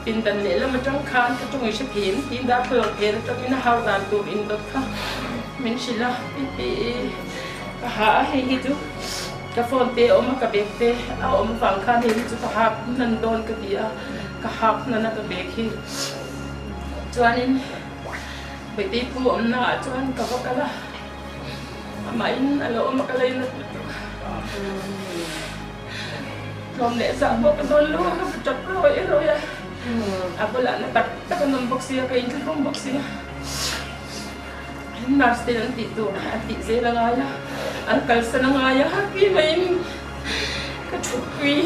Pindan lehlam atang khan ka tawng i hre thin tiin darthlalang phen atangin a hau dan tur indawt kha min hrilh a, pi ka ha a, hei hi chu ka phone te a awm a, ka bag te a awm avang khan hei hi chu ka hak hnan dawn ka ti a, ka hak hnan a ka bag hi. Chuanin Bawihtei pu awmna ah chuan ka va kal a, amahin a lo awm a ka lei nat lutuk a. Tlawm leh zah pawh ka dawn lo a, ka va tap rawi rawi a, a bulah na tak tak an awm bawk sia, ka inthlahrung bawk sia. Nurse ten an tih tur an tih zel a ngai a, an kalsan a ngai a, happy maiin ka thutpui,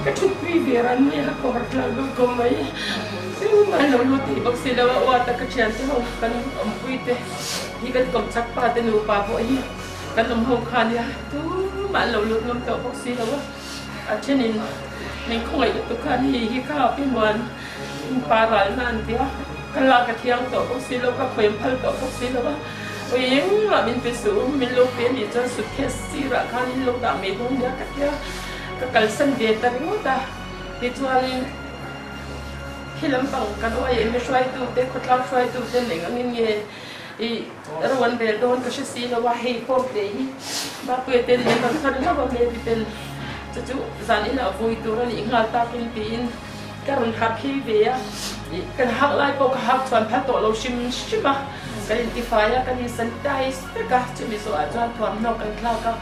ka thutpui ve ran mai a, ka war tlang deuh tawh mai. Engmah an lo lut thei bawk si lo a, uat a ka thiante ho kan awmpui te hi kan kawmchak pa te nupa pawh hi Kan awm ho kha nia tumah an lo lut ngam tawh bawk si lo a, a thenin min khawngaih lutuk khan hei hi kha pi muan pa ralna an tia, ka lak a thiang tawh bawk si lo, ka khawiam phal tawh bawk si lo a, awi engmah min pe suh u, min lo pe anih chuan suitcase sirah khan in lo dah mai dawn nia ka tia, ka kalsan ve ta ringawt a, tichuanin khi lampang kan uai hruaitute khawtlang hruaitute eng angin nge I ro an rel dawn ka hre si lo a, hei form te hi Bapuia ten min rawn thar hlauh a, maybe ten chu chu zan inah vui tur a nih nghal takin tiin ka rawn ha phei ve a, ih kan hak lai pawh ka hak chuan phal tawh lo hrim hrim a, kan intifai a, kan in sanitize vek a, chumi zawhah chuan thuamhnaw kan thlak a,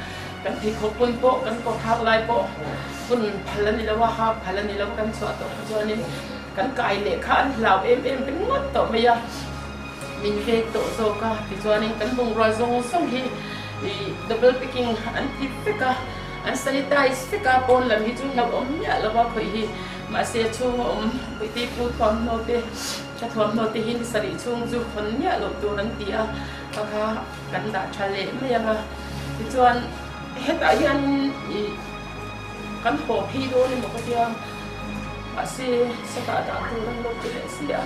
kan pheikhawk bun pawh kan kawr hak lai pawh bun phal a ni lo a, hak phal a ni lo kan chhuah tawh kha chuanin kan kai leh kha an hlau em em ringawt tawh mai a. Min vek tawh zawk a, tichuanin kan bungrua zawng zawng hi ih double picking an ti vek a, an sanitize vek a, pawn lam hi chu hlauhawm miah lo a khawih hi, mahse chhunga awm Puitei pu thuamhnaw te tha thuamhnaw te hi ni sarih chhung chu hawn miah loh tur an ti a, kha kha kan dah tha leh mai ang a, tichuan hetah hianin ih kan haw phei dawn emaw ka tia. Mahse, satah dah tur an lo ti leh si a,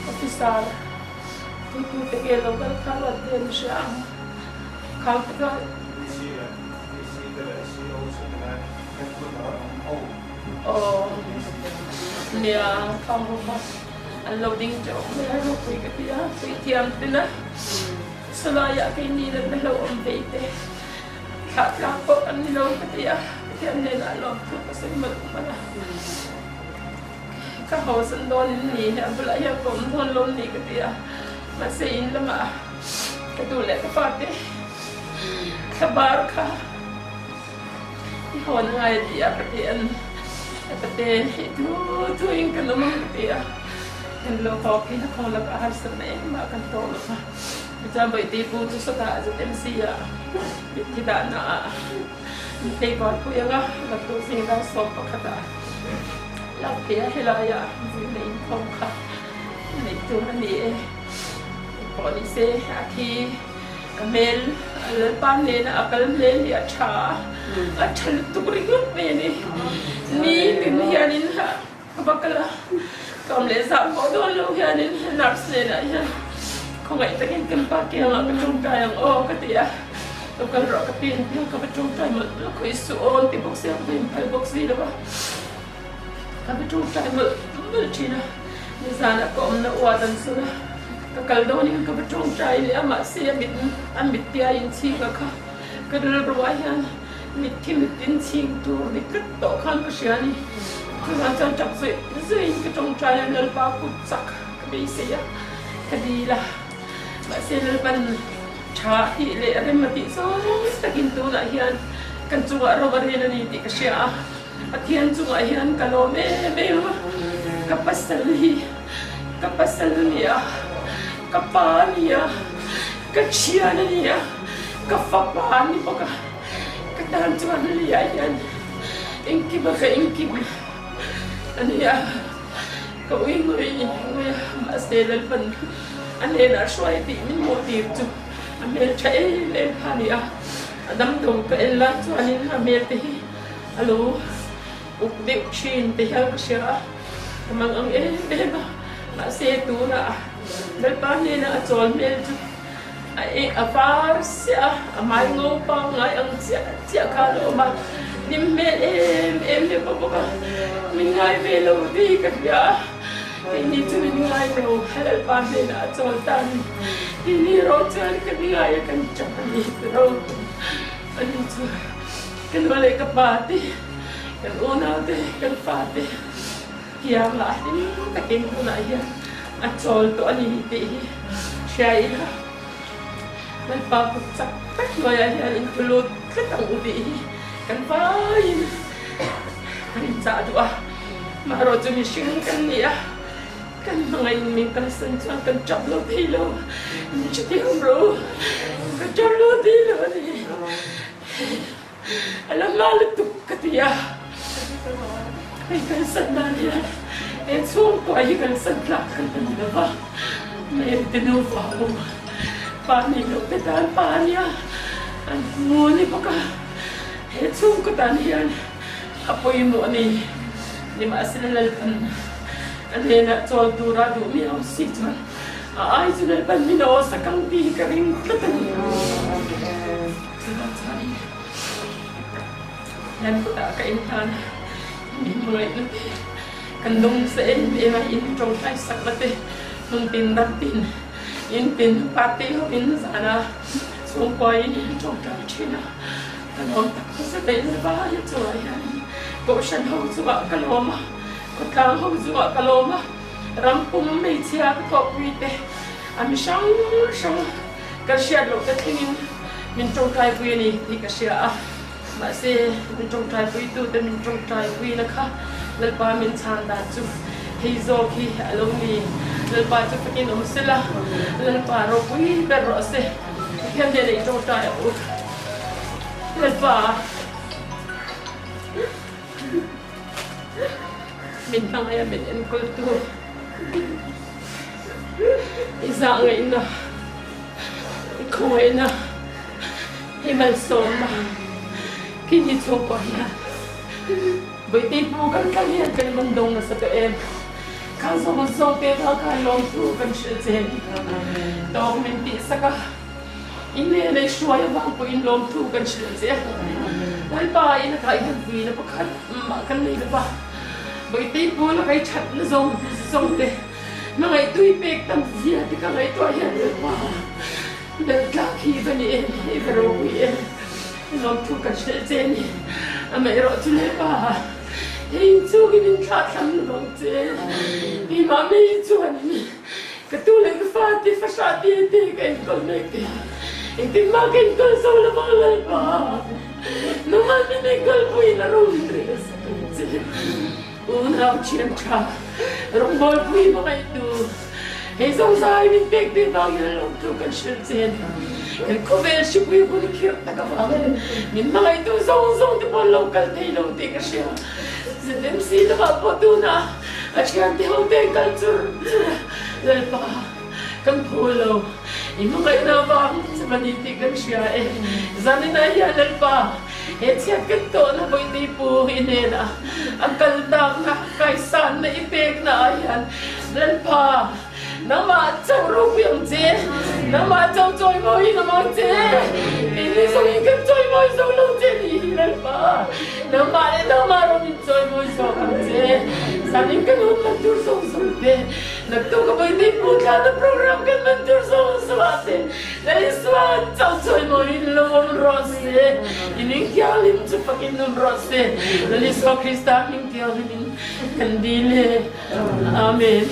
officer tutu te nge lo kal kha ruat ve an hria ang khang te kha. DC leh DC te leh CO chu ti lai headquarter a awm ho. Aw nia khang ho kha an lo ding teuh mai a ropui ka ti a, puithiam te na salaiah keini natna hlauhawm vei te thlah tlak pawh an ni lo ka ti a. Pathian hnenah lawmthu ka sawi malh malh a, ka hausan dawn in ni, a bulah hian ka awm dawn lo ni ka ti a, mahse in lamah ka duh leh ka fate thlabar kha i hawn ngai a ti a, ka ti an ka pate i thu thu in kan awm ang ka ti a, kan lo haw phei na khaw lakah harsatna engmah kan tawh lo va, tichuan Bawihtei pu chu sawtah ZMC ah mitthi dahna ah. Hei Vanpui anga Latu zinga 11 ah lak phei a helai ah zirna inkhawm kha neih tur a ni e. Pawh ni se a thi ka hmel a Lalpa hnena a kal hmel hi a tha a, a tha lutuk ringawt mai a ni. Ni tin hianin ka va kal a, ka awm leh zah pawh dawn lo hianin nurse hnenah hian khawngaih takin kan pa kiangah ka tawngtai ang aw ka ti a. Lo kal rawh ka pi an ti a, ka va tawngtai mawlh mawlh a, khawi suh aw an ti bawk sia, ka va inphal bawk si lo va, ka va tawngtai mawlh mawlh thin a, nizanah ka awmna uat an sawn a, ka kal dawnin ka va tawngtai leh a, mahse a mit a mittia inchhing a kha ka rilruah hian mitthi mit inchhing tur ni tlat tawh khan ka hria a ni, chuvang chuan tap zawih zawihin ka tawngtai a, Lalpa kut chak ka beisei a, ka dil a, mahse Lalpan. Tha tih leh rem a tih zawng takin tunah hian kan chungah ro a rel a ni tih ka hria a, Pathian chungah hian ka lawm em em a, ka pasal hi ka pasal a ni a, ka pa a ni a, ka thian a ni a, ka fapa a ni bawk a, ka tan chuan leiah hian engkim a ka engkim a ni a. Ka ui ngawih ngawih a, mahse Lalpan a hnenah hruai tih min hmuh tir chu a hmel tha em em kha a ni a, a damdaw ka en lai chuanin a hmel te hi a lo uk deuh thin te hian ka hria a, ka mang ang em em a, mahse tunah Lalpa hnena a chawl hmel chu a eng a var siah a, a hmai ngo pangngai ang chiah chiah kha a lo awm a. Hlim hmel em em leh bawk bawk a, min ngai ve lo tih hi ka hria a, keini chu min ngai lo, Lalpa hnenah a chawl ta a ni. Keini erawh chuan kan ngai a, kan tap a ni tiro. Ani chu ka nu leh ka pa te, kan unau te, kan fa te kiangah hlim takin tunah hian a chawl tawh a ni tih hi hria ila. Lalpa kut chak tak hnuaiah hian inthulut tlat ang u tih hi kan vaiin kan inchah duh a. Marawh chu mihring kan ni a, kan hmangaih min kalsan chuan kan tap lo thei lo. Min hrethiam rawh u, ka tap lo thei lo a ni. A la hma lutuk ka ti a, hei kalsan dan hian he chhungkua hi kalsan tlak kan la ni lo va, Mary te nufa pawh pa nei loh te tan pa a nia, an hmu a ni bawk a, he chhungkaw tan hian a pawimawh a ni. Nimahsela Lalpan a hnenah chawl tura duh miau si chuan a ai chu Lalpan min aw sak ang tih hi ka ring tlat a ni. Chuvang chuan Nan kutah ka inhlan a, min hmangaihna te, kan lung sa em em a in tawngtai sakna te, hmun tin ram tin, in tin party ho in zana chhungkuain in tawngtai thin a, ka lawm tak zet a in vai a chungah hian kohhran ho chungah ka lawm a, khawtlang ho chungah ka lawm a, ram pum hmeichhia ka thawhpui te a mi hrang hrang. Ka hriat loh te thlengin min tawngtaipui a ni tih ka hria a, mahse min tawngtaipuitute min tawngtaipuina kha Lalpa min chhan dan chu hei zawk hi a lo ni. Lalpa chu fakin awm se la, Lalpa ropui ber rawh se. Pathian hnenah i tawngtai ang u. Lalpa min hmangaih a min enkawltu. I zahngaihna, i khawngaihna, i malsawmna kini chhungkaw hian Bawihte pu kan kal hian kan van dawng nasa tawh em? Kha zawng zawng te vang khan lawmthu kan hrilh che ni. Tawk min tihsak a, i hnena i hruai avang pawhin lawmthu kan hrilh che a. Lalpa in a kaihhan puina pakhat mah kan nei lo va. Bawihte pu la kai thatna zawng zawng te hmangaih tui pek tam zia te ka ngaihtuah hian Lalpa bel tlak hi va ni em, i va ropui em, lawmthu ka hrilh che ni. Amaherawh chu Lalpa hei inchungin in thlah thlam lo vang che, keimah mai chuan ka tu leh ka fa te fahrah te te ka enkawl mek te engtin mah ka enkawl zo lo vang Lalpa. Nangmah min enkawl puiin a ro min rel sak ang che. Unau thian tha, rawngbawlpui hmangaihtu, hei zozai min pek te vangin a lawmthu kan hrilh che a ni. Kan khawvel hripui hun khirh tak avangin min hmangaihtu zawng zawng te pawh an lo kal thei lo tih ka hria. ZMC lamah pawh tunah a thiante ho te an kal chur chur a, Lalpa kan phu lo. I hmangaihna avang che va ni tih kan hria e. Zaninah hian Lalpa, he chhiat kan tawhna Bawihte Pu i hnenah a kal takna, kaisanna i pekna ah hian Lalpa, nangmah chauh ropui ang che, nangmah chauh chawimawi in awm ang che. Keini zawngin kan chawimawi zo lo che ni hi Lalpa, nangmah leh nangmah rawng in chawimawi zawk ang che. Zanin kan hun hman tur zawng zawng te, Naktuk a Bawihte Hmuhthlakna program kan hman tur zawng zawh te Lalsua chauh chawimawiin lo awm rawh se, i hming thianghlim chu fakin awm rawh se, Lalisua Krista hming thianghlimin kan dil e. Amen.